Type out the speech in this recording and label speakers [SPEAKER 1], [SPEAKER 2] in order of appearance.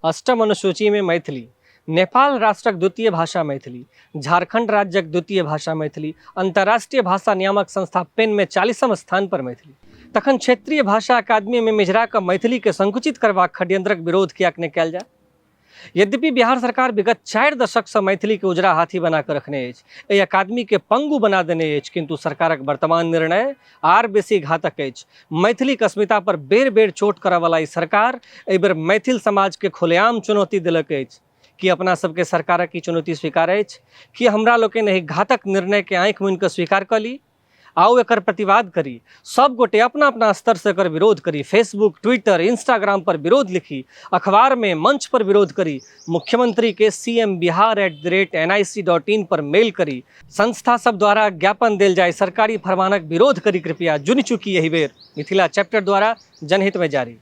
[SPEAKER 1] अष्टम अनुसूचीमे मैथिली, नेपाल राष्ट्रक द्वितीय भाषा मैथिली, झारखंड राज्यक द्वितीय भाषा मैथिली, अंतर्राष्ट्रीय भाषा नियामक संस्था पेनमे 40म स्थान पर मैथिली। तखन क्षेत्रीय भाषा अकादमीमे मिझरा कऽ मैथिलीके संकुचित करबाक षड्यंत्रक विरोध किएक नहि कयल जाय? यद्यपि बिहार सरकार विगत 4 दशकसँ मैथिलीके उजरा हाथी बना कऽ रखने अछि, एहि अकादमीके पंगु बना देने अछि, किन्तु सरकारक वर्तमान निर्णय आर बेसी घातक अछि। मैथिलीक अस्मिता पर बेर बेर चोट करऽवला ई सरकार एहि बेर मैथिल समाजके खुलेआम चुनौती देलक अछि। की अपना सबके सरकारक ई चुनौती स्वीकार अछि? की हमरा लोकनि एहि घातक निर्णयके आँखि मुनि कऽ स्वीकार कऽ ली? आउ एकर प्रतिवाद करी, सब गोटे अपना अपना स्तर से एकर विरोध करी, फेसबुक, ट्विटर, इंस्टाग्राम पर विरोध लिखी, अखबार में मंच पर विरोध करी, मुख्यमंत्री के cmbihar@nic.in पर मेल करी, संस्था सब द्वारा ज्ञापन देल जाय, सरकारी फरमानक विरोध करी, कृपया जुनि चुकी एहि बेर। मिथिला चैप्टर द्वारा जनहित में जारी।